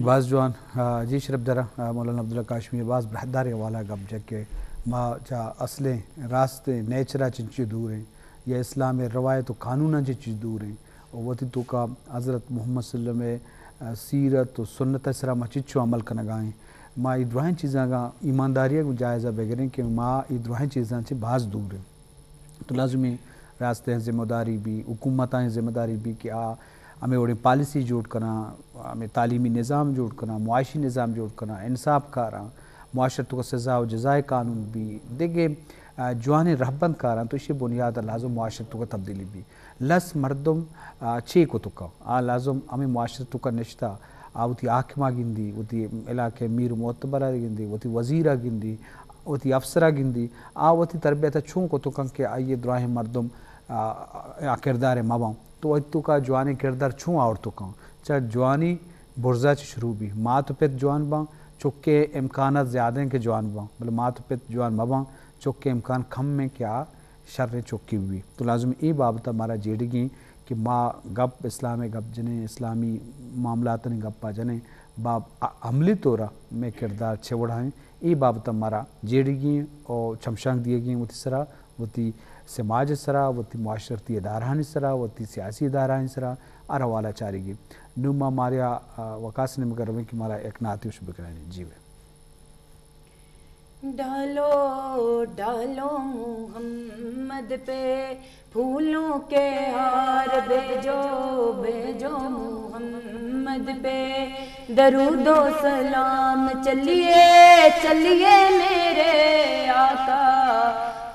باز جوان۔ آ، جی شرپ درا، آ، مولانا عبداللہ کاشمی باز براہداریں حوالہ گپ جت کہ ما چا اصلیں راستیں نیچرا چنچو دور ایں یا اسلام روایت و قانوناں چنچو دور ایں و وتی توکا حضرت محمد صلی اللہ علیہ وسلم ءِ، آ، سیرت و سنت ءِ سرا ما چنچو عمل کنگا ایں۔ ما اے دراہیں چیزاں گا ایمانداری ءَ گوں جائزہ بگریں کہ ما اے دراہیں چیزاں چہ باز دور ایں۔ تو لازمی راستیں ذمہ داری بی، حکومتاں ذمہ داری بی کہ آ ہمے وڑیں پالیسی جوڑ کناں، ہمے تعلیمی نظام جوڑ کناں، معاشی نظام جوڑ کناں، انصاف کاراں، معاشرہ توکا سزا و جزائے قانون بی، دگہ، آ، جوانیں رہبند کاراں، تو ایشی بنیاد ءَ لازم معاشرہ توکا تبدیلی بی۔ لس مردم، آ، چے کتکاں؟ آ لازم ہمے معاشرہ توکا نشتہ، آ وتی حاکما گندی، وتی علاقہ میر و معتبرا گندی، وتی وزیرا گندی، وتی افسرا گندی، آ وتی تربیتا چون کتکاں کہ آئی دراہیں مردم، آ، آ کردار مباں۔ تو وتی توکا جوانیں کردار چون آورتکاں؟ چہ جوانی برزا چہ شروع بی۔ مات و پت جوان باں، چکے امکانات زیادہ ایں کہ جوان باں، بلے مات و پت جوان مباں، چکے امکان کم ایں کہ آ شریں چکے بی۔ تو لازم اے بابتا مارا جیڑگی ایں کہ ما گپ اسلام ءِ گپ جنیں، اسلامی معاملاتانی گپا جنیں، با عملی طورا مئے کردار چہ وڑا ایں، اے بابتا مارا جیڑگی ایں و چمشانک دیگی ایں وتی سرا، وتی سماج ءِ سرا، وتی معاشرتی ادارہانی سرا، وتی سیاسی ادارہانی سرا ہر حوالہ چارگی۔ نوں ما ماریا، آ، وقاص ءِ نیمگا رویں کہ مارا یک نعتے اش بکنائینی۔ جی بے۔ ڈالو، ڈالو محمد پہ پھولوں کے ہار، بھیجو، بھیجو محمد پہ درود و سلام۔ چلیے، چلیے میرے آقا،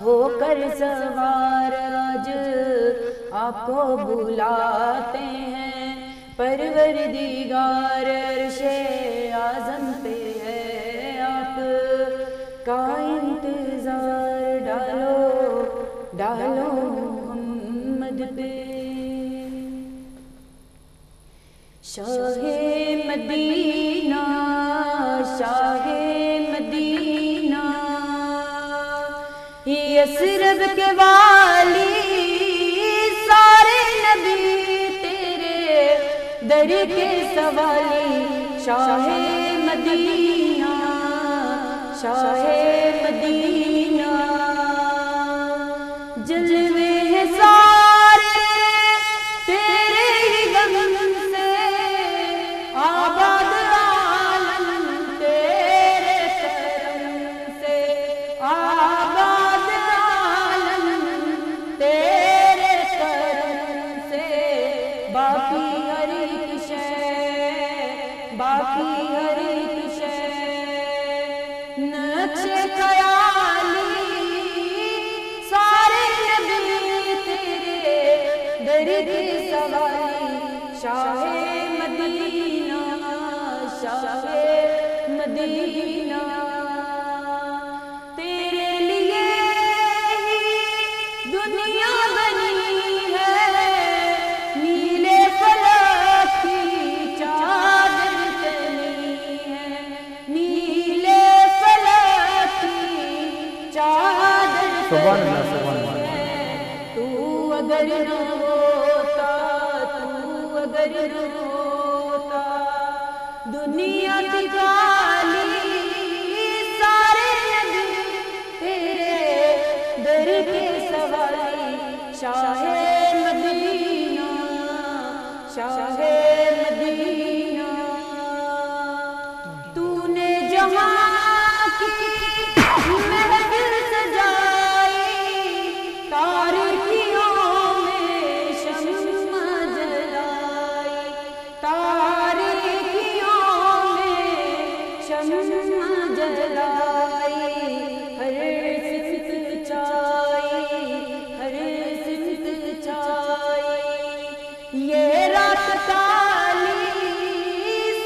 ہو کر سوار آج آپ کو بلاتے ہیں۔ پروردگار عرش اعظم پہ ہے آپ کا انتظار، ڈالو، ڈالو محمد پہ۔ شاہ مدینہ، شاہ مدینہ، یثرب کے والی، سارے نبی تیرے در کے سوالی۔ شاہ مدینہ، شاہ مدینہ، جلوے ہیں سارے تیرے ہی دم سے، آباد عالم تیرے کرم سے، آباد عالم تیرے کرم سے۔ باقی ہر ایک شے، باقی ہر ایک شے نقش خیالی، سارے نبی تیرے در کے سوالی۔ شاہ مدینہ، شاہ مدینہ، تیرے لیے ہی دنیا بنی ہے، نیلے فلک کی چادر تنی ہے، نیلے فلک کی چادر سبحان اللہ، تنی سبحان اللہ۔ ہے۔ تو اگر نہ ہوتا، تو اگر نہ ہوتا، دنیا تھی کالی، سارے نبی تیرے در کے سوالی۔ شاہ مدینہ، شاہ مدینہ، تو نے جہاں کی محفل سجائی، تاریکیوں میں شمع جلائی۔ تاریکیوں میں شمع جلائی، ہر سمت چائی، ہر سمت چائی۔ یہ رات کالی،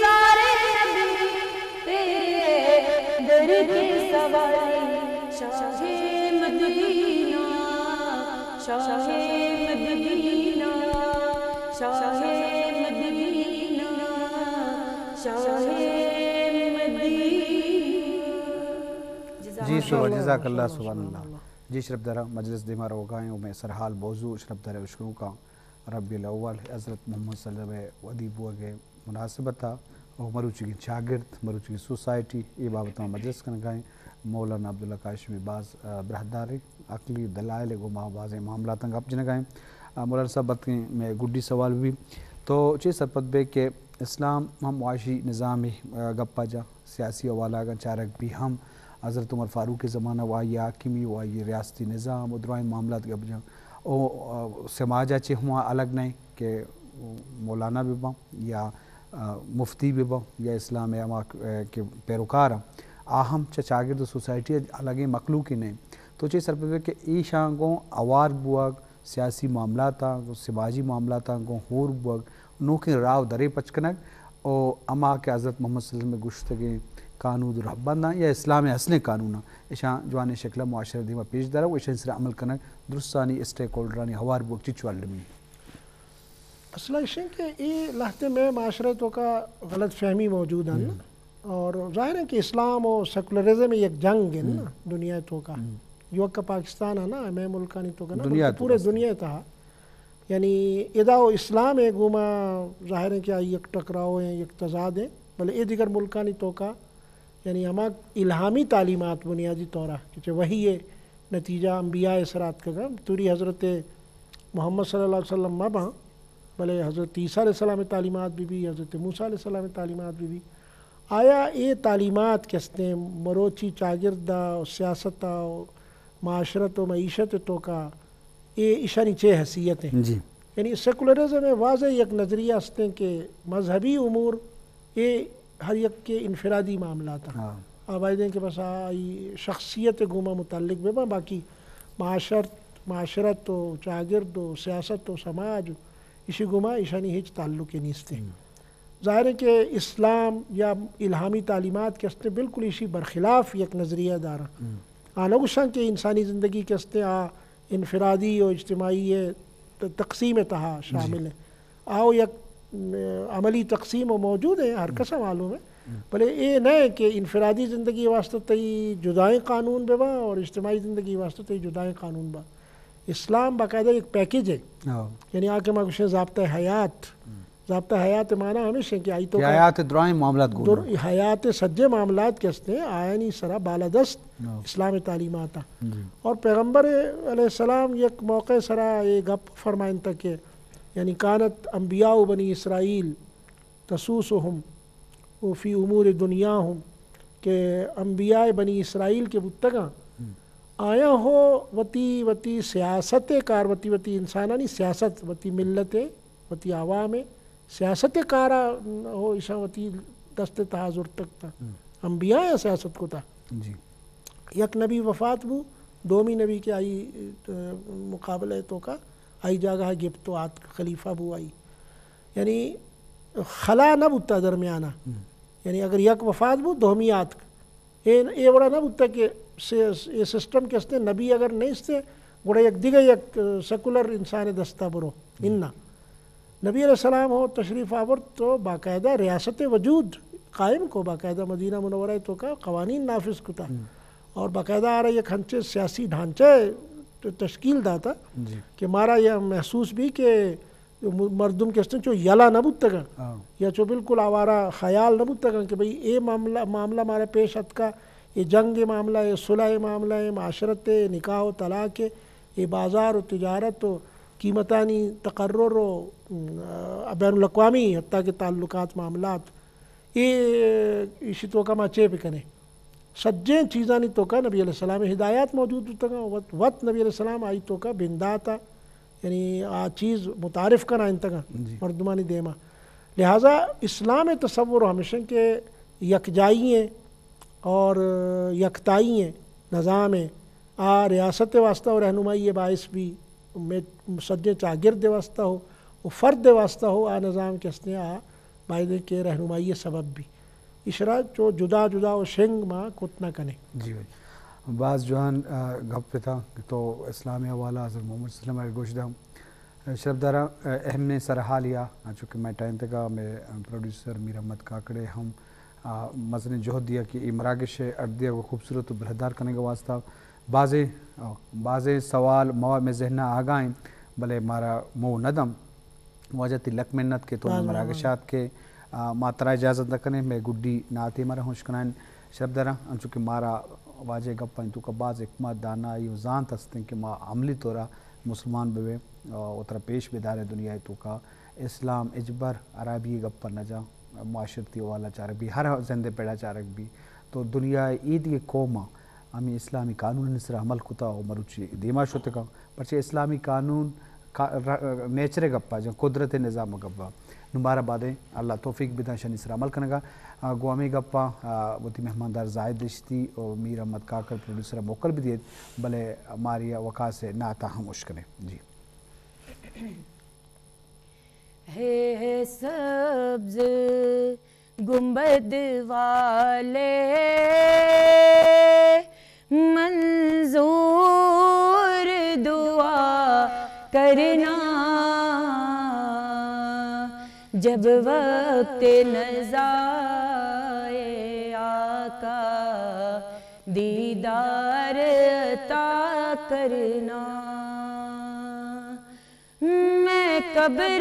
سارے نبی تیرے در کے سوالی۔ شاہ مدینہ، شاہ مدینہ، شاہ مدینہ، شاہ مدینہ۔ جی سبحان، جزاک اللہ، سبحان اللہ۔ جی شرپ درا، مجلس دیما روگا ایں و مئے سرحال موضوع شرپ درا اشکنوکاں ربیع الاول، حضرت محمد صلی اللہ علیہ وسلم ودی بوگ ءِ مناسبت ءَ و مروچیگیں چاگرد، مروچیگیں سوسائٹی اے بابت ءَ مجلس کنگ ءَ ایں۔ مولانا عبداللہ کاشمی باز، آ، براہداریں عقلی دلائل ءَ گوں ما بازیں معاملاتاں گپ جنگ ءَ ایں۔ آ، مولانا صاحب، بلکیں مئے گڈی سوال بی تو چے سرپد بے کہ اسلام ہم معاشی نظامے، آ، گپ ءَ جاں، سیاسی حوالہ اگاں چارگ بی ہم حضرت عمر فاروق ءِ زمانہ و آئی حاکمی و آئی ریاستی نظام و درائیں معاملات گپ جاں۔ او، آ، سماج ءَ چہ ہما الگ نہ ایں کہ مولانا بہ باں یا، آ، مفتی بہ باں یا اسلام ءِ ہما، آ، کہ پیروکار آں، آ ہم چہ چاگرد و سوسائٹی ءَ الگیں مخلوقے نہ ایں۔ تو چے سرپد بے کہ ایشاں گوں ہوار بوگ، سیاسی معاملاتاں گوں، سماجی معاملاتاں گوں ہور بوگ، نوکیں راہ و درے پچ کنگ و ہما کہ حضرت محمد صلی اللہ علیہ وسلم ءِ گوشتگیں قانود و رہبنداں یا اسلام ءِ اصلیں قانوناں، ایشاں جوانیں شکل ءَ معاشرہ ءِ دیما پیش دارگ و ایشانی سرا عمل کنگ، درستانی اسٹیک ہولڈرانی ہوار بوگ چنچو المی؟ اصل ءَ ایش ایں کہ اے لہتے مئے معاشرہ ءِ توکا غلط فہمی موجود ایں نا۔ اور ظاہر ایں کہ اسلام و سیکولرزم یک جنگ ایں نا دنیا ءِ توکا۔ یوک پاکستان ایں نا، مئے ملکانی توکا نا، دنیا ءِ بلکہ پورے توکا۔ دنیا ءِ تہا۔ یعنی ادا و اسلام ءِ گوما ظاہر ایں کہ آئی یک ٹکراؤ ایں، یک تضاد ایں، بلے اے دیگر ملکانی توکا یعنی ہما الہامی تعلیمات بنیادی طور ءَ کہ چہ وحی ءِ نتیجہ انبیاء ءِ سرا اتکگ اَنت، توری حضرت محمد صلی اللہ علیہ وسلم مہ باں، بلے حضرت عیسیٰ علیہ السلام ءِ تعلیمات بہ بی، حضرت موسیٰ علیہ السلام ءِ تعلیمات بہ بی، آیا اے تعلیمات کہ استیں مروچی چاگرد ءَ و سیاست ءَ و معاشرت و معیشت ءِ توکا اے ایشانی چے حیثیت ایں؟ جی۔ یعنی سیکولرزم ءِ واضح یک نظریہ استیں کہ مذہبی امور اے ہر یک کے انفرادی معاملات ایں۔ ہاں۔ آ باید ایں کہ بس آئی شخصیت ءِ گوما متعلق بہ باں، باقی معاشرت، معاشرت و چاگرد و سیاست و سماج و ایشی گوما ایشانی ہچ تعلق نیست ایں۔ ہم۔ ظاہر ایں کہ اسلام یا الہامی تعلیمات کہ استیں بالکل ایشی برخلاف یک نظریہ دار ایں۔ ہم۔ آ نہ گوشاں کہ انسانی زندگی کہ استیں آ انفرادی و اجتماعی ءِ ت-، تقسیم ءِ تہا شامل ایں۔ آ و یک، م، عملی تقسیم و موجود ایں، ہر کس ءَ معلوم ایں۔ بلے اے نہ ایں کہ انفرادی زندگی ءِ واسطہ تئی جدائیں قانون بہ باں اور اجتماعی زندگی ءِ واسطہ تئی جدائیں قانون باں۔ اسلام باقاعدہ یک پیکج ایں۔ ہاں۔ یعنی آ کہ ما گوشیں ضابطہ حیات، ضابطہ حیات ءِ معنی ہمیش ایں کہ آئی توکا حیات ءِ درائیں معاملات گون در-، ایں۔ حیات ءِ سجیں معاملات کہ استیں، آیانی سرا بالادست ہاں۔ اسلام ءِ تعلیمات ایں۔ جی۔ اور پیغمبر علیہ السلام یک موقع ءِ سرا اے گپ فرمائینتگ کہ یعنی کانت انبیاء بنی اسرائیل تسوسهم و فی امور دنیاهم، کہ انبیاء بنی اسرائیل کہ بوتگاں، ہم۔ آیاں ہو وتی، وتی سیاست ءِ کار، وتی، وتی انسانانی سیاست، وتی ملت ءِ، وتی عوام ءِ سیاست ءِ کارا ہو ایشاں وتی دست ءِ تہا زرتگ تا۔ ہم۔ انبیاء ءَ سیاست کتا۔ جی۔ یک نبی وفات بو، دومی نبی کہ آئی، اه، مقابلہ ءِ توکا آئی جاگہ ءَ گپت و آتک، خلیفہ بو آئی۔ یعنی خلا نہ بوتا درمیانا۔ ہم۔ یعنی اگر یک وفات بو، دومی آتک۔ اے، اے وڑا نہ بوتا کہ سے-، اے سسٹم کہ استیں، نبی اگر نیستیں، گڑا یک دگہ یک، اه، سیکولر انسان ءِ دستا برو۔ ہم۔ انا۔ نبی علیہ السلام ہو تشریف آورت تو باقاعدہ ریاست وجود قائم کو، باقاعدہ مدینہ منورہ ءِ توکا قوانین نافذ کتا۔ ہم۔ اور باقاعدہ آرا یک ہنچیں سیاسی ڈھانچہ تشکیل داتا جی۔ کہ مارا یہ محسوس بی کہ م-، مردم کہ استیں چو یلا نہ بوتگاں ہاں۔ یا چو بالکل آوارہ خیال نہ بوتگاں کہ بھئی اے معاملہ، معاملہ مارا پیش اتکا، اے جنگ ءِ معاملہ، اے صلح ءِ معاملہ، اے معاشرت ءِ، نکاح و طلاق ءِ، اے بازار و تجارت و قیمتانی تقرر و، م، بین الاقوامی حتیٰ کہ تعلقات، معاملات، اے ایشی توکا ما چے بکنیں؟ سجیں چیزانی توکا نبی علیہ السلام ءِ ہدایات موجود بوتگاں۔ وت، وت نبی علیہ السلام آئی توکا بنداتا، یعنی آ چیز متعارف کنائینتگاں جی۔ مردمانی دیما۔ لہذا اسلام ءِ تصور ہمیش ایں کہ یکجائی ایں اور یکتائی ایں، نظام ایں۔ آ ریاست ءِ واسطہ و رہنمائی ءِ باعث بی، مئے سجیں چاگرد ءِ واسطہ ہو و فرد ءِ واسطہ ہو، آ نظام کہ استیں آ باید ایں کہ رہنمائی ءِ سبب بی۔ ایشرا چو جدا جدا و شنگ ما کت نہ کنیں۔ جی بھائی۔ باز جوان، آ، گپ اتاں کہ تو اسلام ءِ حوالہ حضرت محمد صلی اللہ علیہ وسلم ءَ گوش داں۔ شرفداراں، اہمیں سرحالے ءَ، چونکہ مئے ٹائم تک ءَ مئے پروڈیوسر میر احمد کاکڑ ءَ ہم، آ، مزنیں جہد دیا کہ اے مراگش ءَ اڈ دیا گوں خوبصورت و بلہدار کنگ ءِ واسطہ۔ بازیں، آ، بازیں سوال موا-، مئے ذہن ءَ آگا ایں، بلے مارا موہ نہ دم۔ واجہ تئی لک منت کہ تو مئے مراگش ءَ آتکے آ، ما ترا اجازت نہ کنیں، مئے گڈی نعتے مارا ہم اشکنائیں شرپداراں، انچو کہ مارا واجہ گپانی توکا باز حکمت، دانائی و زانت ہستیں کہ ما عملی طورا مسلمان ببیں، آ، و ترا پیش بداریں دنیائے توکا۔ اسلام ہچبر عربی گپا نہ جاں، معاشرتی حوالہ چارگ بی، ہر زندے پڑا چارگ بی، تو دنیائے ایدگہ قوماں ہمے اسلامی قانونانی سرا عمل کتا و مروچی دیما شتگاں۔ پرچہ اسلامی قانون کا-، ر-، نیچر گپا جاں، قدرت نظام گپا۔ نوں مارا بادیں اللہ توفیق بداں شانی سرا عمل کنگا۔ آ، گوں ہمے گپا، آ، وتی مہماندار زاہد دشتی و میر احمد کاکڑ پروڈیوسرا موکل بدیت، بلے مارا وقاص نعتا ہم اشکنیں۔ جی۔ ہے سبز گنبد والے منظور دعا کرنا، جب وقت نزائے آقا دیدار عطا کرنا۔ میں قبر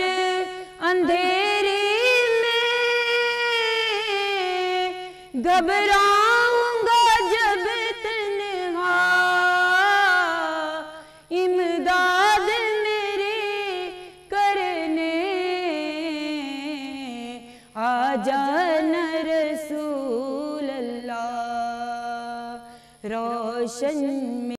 اندھیری میں گھبراؤں گا جب تنہا، امداد میری کرنے آ جانا رسول اللہ۔ روشن